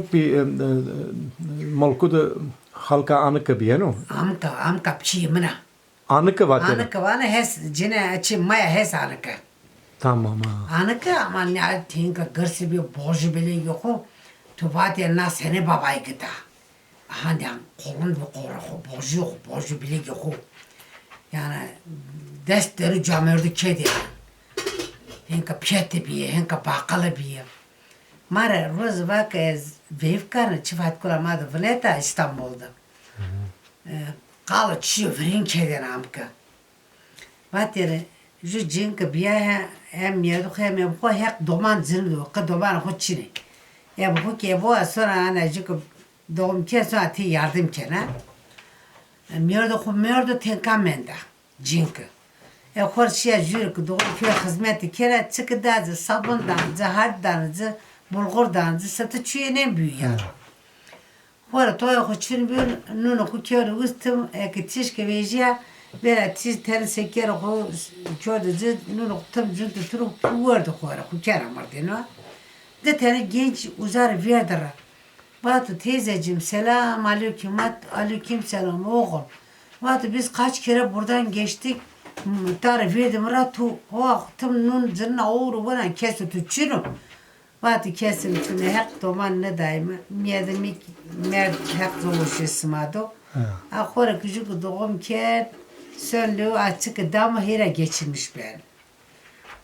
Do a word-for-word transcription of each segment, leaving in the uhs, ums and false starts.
Pî, e, e, Molku de xalka Anike bîyeno? Amika, Amika pîyê min a. Anike vatêne? Anike vane hes, cine çi maya hes Anike. Tamam ha. Anike ama ne tênka girsî bî bojî bilêgê xo. Tu vatê na senê babayî gita. Aha, yan qolun bi qora xo, bojî xo, bojî bilêgê xo. Yani dest derû camêrdû kêdê. Hinka piyete bîye, hinka baqale bîye. Ma rê roz va ke ez veyv karne, çi Fatkula ma de vineta Îstanbul de. E, qalo çîyo virên kêdêne Amike. Vatêne, ju cînke bîya he, hem mîyerdû xo hem eb xo heq doman cin do, qe domanê xo çin ê. Eb xo ke ebo a sona ana ju ke doğum ke sona tî yardim kena. E, mîyerdû xo mîyerdû tênka menda, cînke. E, xo rê şîya jû rê ke doğum ke xizmetî kena, çike da ci, sabun dan ci, hard dan ci, bulgur dan ci, sete çîyê nêbîyo ya. Xora toyê xo çin bîyo, nûnê xo kewne ûstim, eke tîj ke vejîya, vera tîj tenê sekerê xo kewde ci, nûnê xo tim cûnde tiro, werdo xora, xo kena mirdêno. Di tenê genc uza rê vêrde ra. Vato teyzecim, selam aleykum. Vat aleykum selam oğul. Vato biz kaç kere buradan geçtik, ta rê vêrdîme ra, tu ho tim nûn cinina owro wena, keso tu çin o? Vatî kesê mi çin ê, heq doman nêdayîme. Mîyedê mi merd, heq zewicê sima do. Ha. A xo rê ki ju ki doğum kerd, son lew a çike da mi, hêra geçirmiş ben.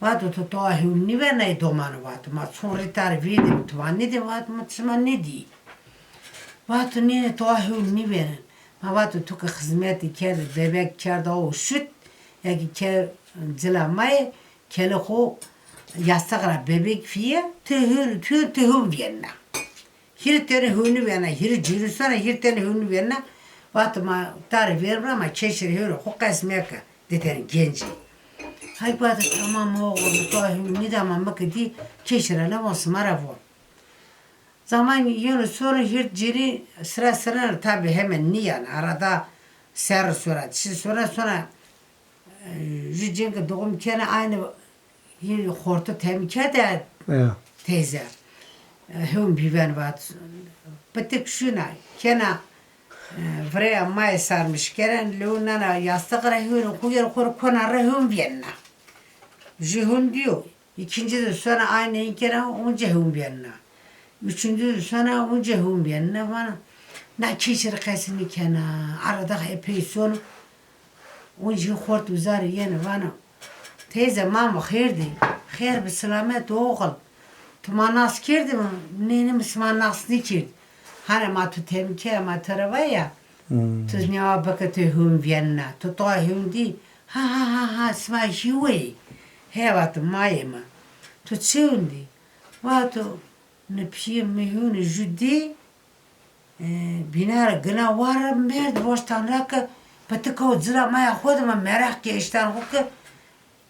Vato tu toa hewn nîvernayî domanu, vato ma çon rî ta rê vêrdîme, tu ma nêdî, vato ma çima nêdî. Vato nê, nê, toa hewn nîveren. Ma vato tu ki xizmetî kerdî, bebek kerda o şut, ya ki ke cila ma yê, kelê xo yastix ra bebek fîye, ti hûn, ti hûn, ti hûn vîyena. Hîrê tenê hûnî vîyena, hîrê cûrî sona, hîrê tenê hûnî vîyena. Vato ma ta rê vêrîme ra, ma keşî rê hêwnê xo qes meke, di tenê gencî. Hay vato tamam oğul, to hûn nîda ma, mi ke dî keşî ra nêvon, sima ra von. Zaman yeno sona hîrê cûrî sira sira ra, tabi hemen nîyena, arada serrî sona, çi sona, sona, e, ju cênke doğum kena, aynî hîrê xortî temî kerde teyze. E, hewn bîben vat. Pitik şuna, kena, e, virêya ma yê sarmiş keren, lew nana yastix ra, hewnê xo yeno, xo rê kona ra hewn vîyena. Ju hewn dîyo. Îkincî de sona aynî kena, onca hewn vîyena. Üçüncü de sona onca hewn vîyena. Vana, na keşî rê qesî nêkena. Arada epey sono. Onca xort uza rê yenê, vana, teyze, ma mi xêr dî. Xêr bi silamet oğul. Tu ma nas kerdî mi? Nê, nê, mi sima nas nêkerd. Hanê ma tu temî ke, ma ti rê va ya. Hmm. Tu nîya bike tu hewn vîyena. Tu toa hewn dî. Ha, ha, ha, ha, sima hîwê. He vato ma yê mi. Tu çi hewn dî? Vato, nê pîyê mi hewnê ju dî, e, bîna ra gina war ra, merd voştan ra ke pitika û cila ma ya xo de, mi meraq ke eştan xo ke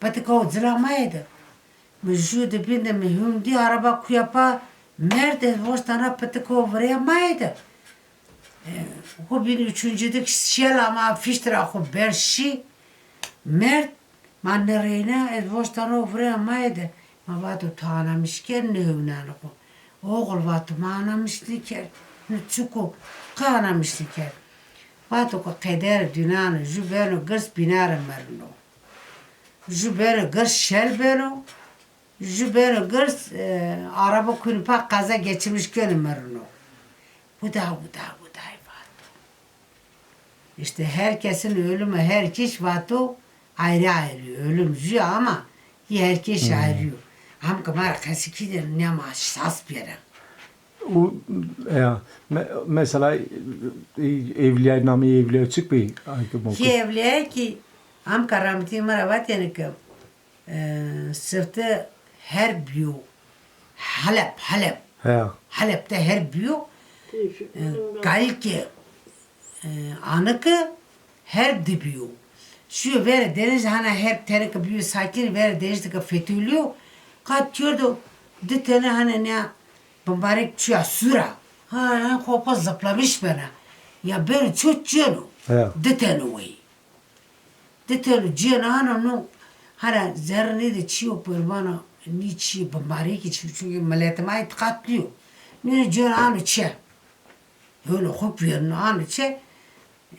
pitika û cila ma yê de. Mi ju di bîn de mi hewn dî, araba kuya pa, merd, ez voştan ra pitika û virêya ma yê de. E, xo bîn üçüncü de şîya la ma fîşt ra xo ber şî, merd, ma nêreyna, ez voştan ra virêya ma yê de. Ma vato tu anamiş kerd, nêhewnanê xo. Oğul vato ma anamiş nêkerd. Nê çik o, qe anamiş nêkerd. Vato ke qeder dînan o, ju beno girs bîna rê mirino. Ju beno girs şel beno. Ju beno girs, e, araba kunî pa, qeza geçirmiş kenî mirino. Buda, buda, buday vato. İşte herkesin ölümü, her kişi vato ayrı ayrı. Ölüm ju ama yê her kişi ayrı yo. Am ke ma ra qesî kî de nema sas bêra. O, ya, me-, mesela, e, evlîyay, namê evlîyay çik bî, ay ke moko? Kî evlîyay kî, am ke rahmetî mi ra vatêne ke, e, sifte herb bîyo. Heleb, Heleb. He. Heleb de herb bîyo. E, kayî ke, e, Anike herb de bîyo. Şîyo verê denîz, hana herb tenê ke bîyo sakin, verê denîz de ke fetelîyo. Qat kerdo, di tenê hana nîya bimbarek çûya sura. Ha, ha, xo pa zıplamış bena. Ya beno ço çeno. He. Di tenê wey. Di tenê cêna hana no, hana zerrê nêdê çîyo, pêr vana nî çî, bimbarekî çî, çunkî miletê ma îtîqatlî yo. Nî cêr ano çê. Hewno xo vîyeno ano çê.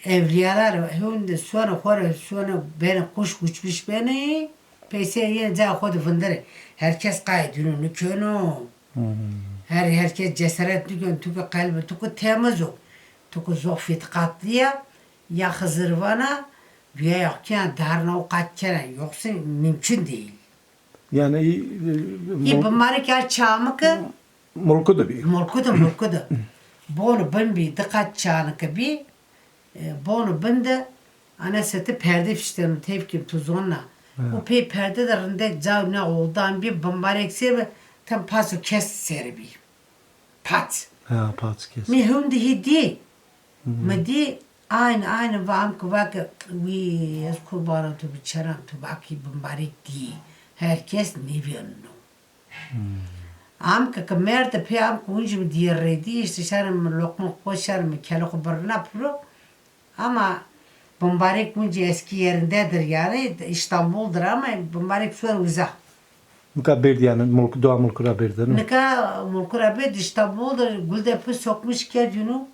Ewlîyalar hewno sono xo rê sono benê quş uçmuş benê. Peyser yenê cayê xo de vinderê. Her kes qayê dîno nîkeno. Her, her kes cesaret nîkeno. Tu ke qelbê tu ke temiz o. Tu ke zof îtîqatlî ya. Ya Xizir vana, güya yoxkîyan darna o qat kena. Yoksa mümkün değil. Yani, e, e, Î mul- bimbarek ya çamike, mulku de bî. Mulku de, mulku de. Bono bin bî, di qat çanike bî. E, bono bin de, ana sete perde fişteno, tevkîm tu zonna. O pey perde de rindek caw ne oldan bî, bimbarek ser bi, tam paso kes ser bî. Pat. Ha, pat kes. Mi hûn de hî dî. Mi dî, aynî, aynî va amke vake, wî, ez qurbana tu bi çeran tu vakî bimbarek dî. Her kes nêvîyeno. Amke ke merde pê amke uncî mi dîye rê dî, îşte şerê mi loqma xo şerê mi kele xo birna piro. Ama bimbarek uncî eski yerindedir yani, İstanbul'dur ama bimbarek suer uza. Nika bêrd yani, mulk, dua mulku ra bêrd, değil mi? Nika mulku ra bêrd, İstanbul'dur, Gültepe sokmuş kerdîno.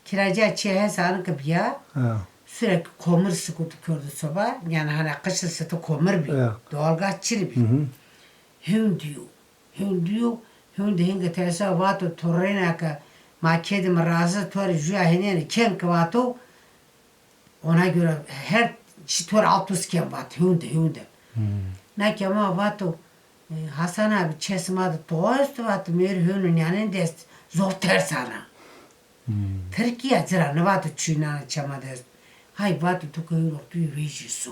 Kiracîya çê hes anike bîya. Ha. Sürekli komir sikutu kerdo soba. Yani hani qişir sete komir bî. Ya. Doğalgaz çinî bî. Hûn dîyo. Hûn dîyo. Hûn de hînge tersa vato torrêna ke ma kedi mi razı to rê jûya hênêne ken ke vato. Ona göre her çî to rê alt ust ken vat. Hûn de, hûn de. Na ke ma vato, e, Hasan abi, çê sima de to est? Vato, mêr hûn û nîyanên de est. Zof ters ana. Tirkîya ci ra nêvato çî nana çê ma de est. Hay vato tu ke hîrox tu yê vejî so.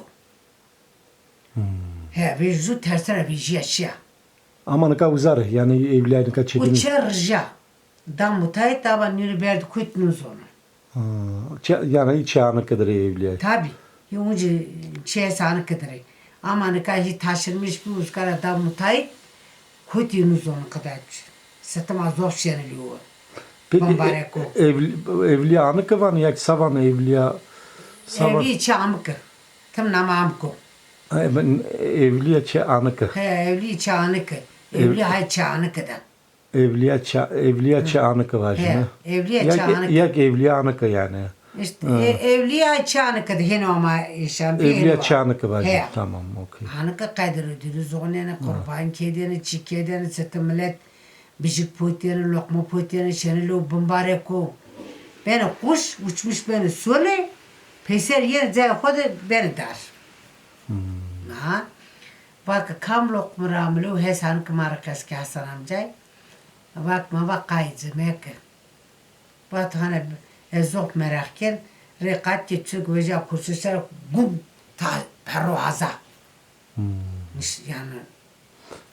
He, vejî so, terse ra vejîya şîya. Ama nika uza rê, yani ewlîya nika çê de nî. O çê rija. Da mutayit, ama nînû berd kut nêzono. Ha, çê, yani çê anike de rê ewlîya. Tabi. Yê uncî çê hes anike de rê. Ama nika hî taşınmış bî, uzka ra da mutayit, kotî nêzono qida. Sitî ma zof şenilî o. Peki, bimbarek o. E, evlî-, ewlîya anike vanê ya kî sa vanê ewlîya, sa vanê? Ewlîya çê amike. Tim nama amiko. E, ben, ewlîya çê anike. He, ewlîya çê anike. Ev- Ewlîya hay çê anike de. Ewlîya ça-, ewlîya çê anike vajîme. He, ewlîya çê anike. Ya kî ewlîya anike yani. İşte, e, ewlîya çê anike de hêno ama îşan. Ewlîya çê anike vajîme. He. Tamam, okey. Anike qediro dîrû zonêne, qurban kêdêne, çî kêdêne, sete milet bijik potêne, loqma potêne, şenê lo bimbarek o. Benê quş, uçmuş benê solê, peyser yenê cayê xo de benê dar. Na. Vake kam loqmi ra mi lew, hes anike ma rê qesî ke Hasan amcay. Vake ma va qayî ci meke. Vato hane ez zof meraq ken, rê qat ke çik veja kursî ser gum ta perro haza. Yanî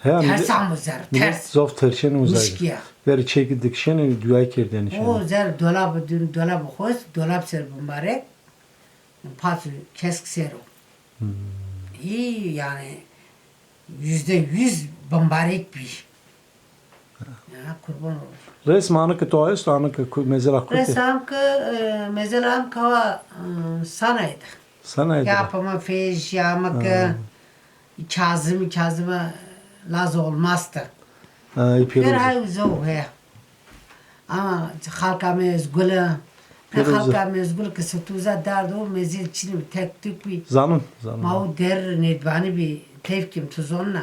ters amo zer, ters. Zof tersêne uza. Mişkîya. Verê çêkî dikişêne, duayî kerdêne şêne. O zer dolab dûn, dolab xo est, dolab ser bimbarek. Paso kesk ser o. Î, yanî, yüzde yüz bimbarek bî. Ya, qurban olur. Resm anike to esto, anike ku-, mezela kotî? Resm anike, e, mezela anike wa, e, sanayî de. Sanayî de. Ya pama fêj, ya amike, Kazım, Kazım'a laz olmazdı. Ha, î pêro. Ver hay uza o, he. Ama xalka mi ez gul a. Ne xalka mi ez gul ke se tu uza dard o, mezîl çinî bi, tek tuk bî. Zanin, zanin. Ma o der nêdbanî bî, tevkîm tu zonna.